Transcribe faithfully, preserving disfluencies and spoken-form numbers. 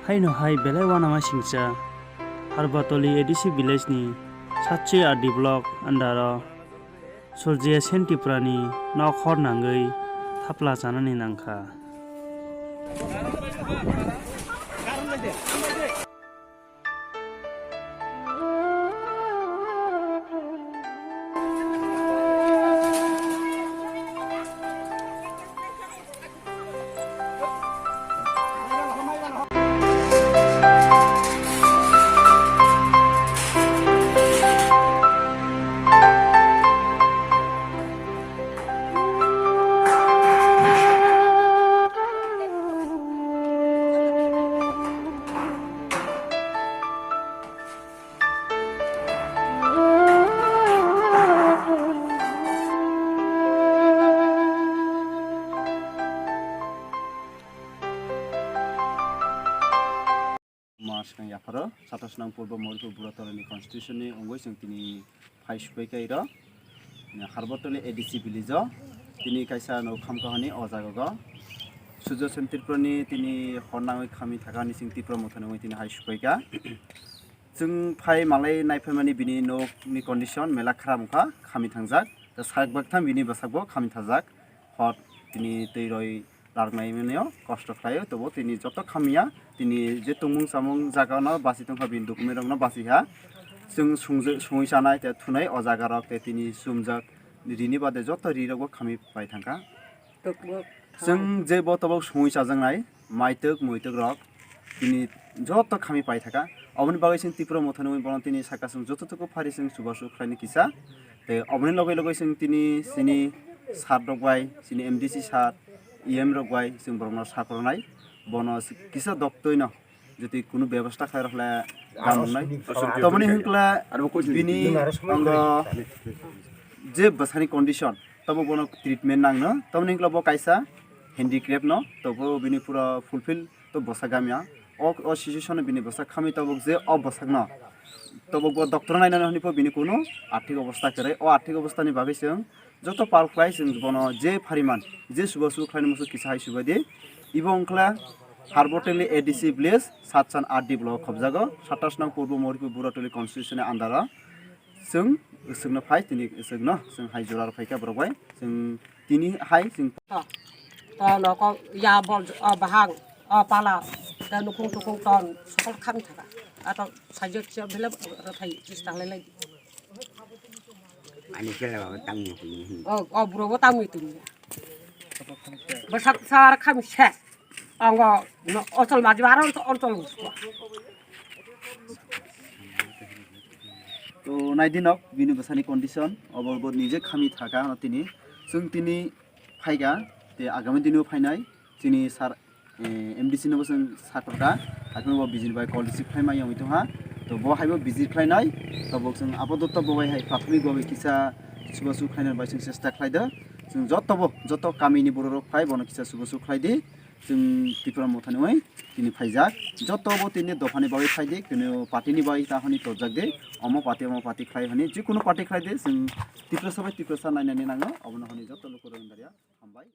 Haino hai belai uanama singcha Harbatoli A D C village ni Satchi R D block under o Surjya Sen Tripura ni nok hor nangwi thapla chanani nangkha. Ma swkang yapharo, satasnang purbo Moripur Buratolani constitution ni wngwi chwng tini phai supai kairo, Harbatoli A D C village o tini kaisa no khamkha hwnwi o jaga go Surjya Sen Tripura ni tini hor nangwi khami thaka hwnwi chwng Tripura motha nangwi tini hai supai ka. Chwng phai malai naiphaimani bini nok ni condition mela khram wngkha, khami thangjak. Ta sak bakthang bini bwsakbo khami thajak. Hor tini twi roi largnai mwnio kosto khlaio, tobo tini joto khamiya, tini je tongmung chamung jaga no basi tongkha, bini document rok no basi ha. Chwng sungwi chanai te thunai o jaga rok te tini chumjak rini bade joto ri rok bo khami pai thangkha. Chwng je bo tobok sungwi chajaknai maitwk muitwk rok tini joto khami pai thaka. Oboni bagwi chwng Tripura motha nungwi bono tini saka chwng joto toko phari chwng chubachu khlaini kisa. Tei oboni logwi logwi chwng tini chini sir rok bai, chini M D C sir, E M rok bai chwng borokno sakrwnai. Bono kisa doktwino jotoi kunu bebostha khlai rokhle gamungnai. Tamoni hwnkhe bini ango je bwsani condition, tamo bono treatment nangno. Tamoni hwnkhe bo kaisa handicraft no, tobo bini pura fulfill to bwsa gamya. O, o situation bini bwsa khamwi tabuk je o bwsakno tabuk bo doctor nainani hwnwi po bini kunu arthik obostha kwrwi. O arthik obosthani bagwi chwng joto pal khlai chwng bono je phariman, je subasu khlaini musu kisa hai subai di. Ibo wngkha Harbatoli A D C village, Satchan R D block khobjago, satas nang purbo Moripur Buratoli constitution ni under o. Chwng, chwngno phai, tini chwngno, chwng hai jora rw phaikha borok bai. Chwng tini hai chwng. To, to noko ya bol, o bahang, o pala, da nukung tukung ton, sokol kham thaka. Ato sajak siya bela rw phai, chis tanglai lai. Ani kela baba tangwi tini. O, o buro bo tangwi tini. Bwsak sar kham ses. Ango no, ochol maji aro ochol. To naidi nok bini bwsani condition, obo bo nije khami thaka no tini. Chwng tini phaikha, te agami dino phainai chini sir, eh, M D C no bo chwng sakrwkha, haikhe bo bijil bai call receive khlai maya wngwi tongha. To bo haibo bijil khlainai, to bo chwng apadoto bo bai hai prathomik bhabe kisa subasu khlaina bai chwng chesta khlai do. Chwng joto bo, joto kamini borok rok phai bono kisa subasu khlai di. Chwng Tripura motha ni oi tini phaijak. Joto bo tini dophani bagwi phai di, kunu party ni bagwi ta hwnwi tojak di. Omo party, omo party khlai hwnwi, jikunu party khlai di, chwng Tiprasa bai Tiprasa nainani nango, obono hwnwi joto lukurok wngya. Hambai.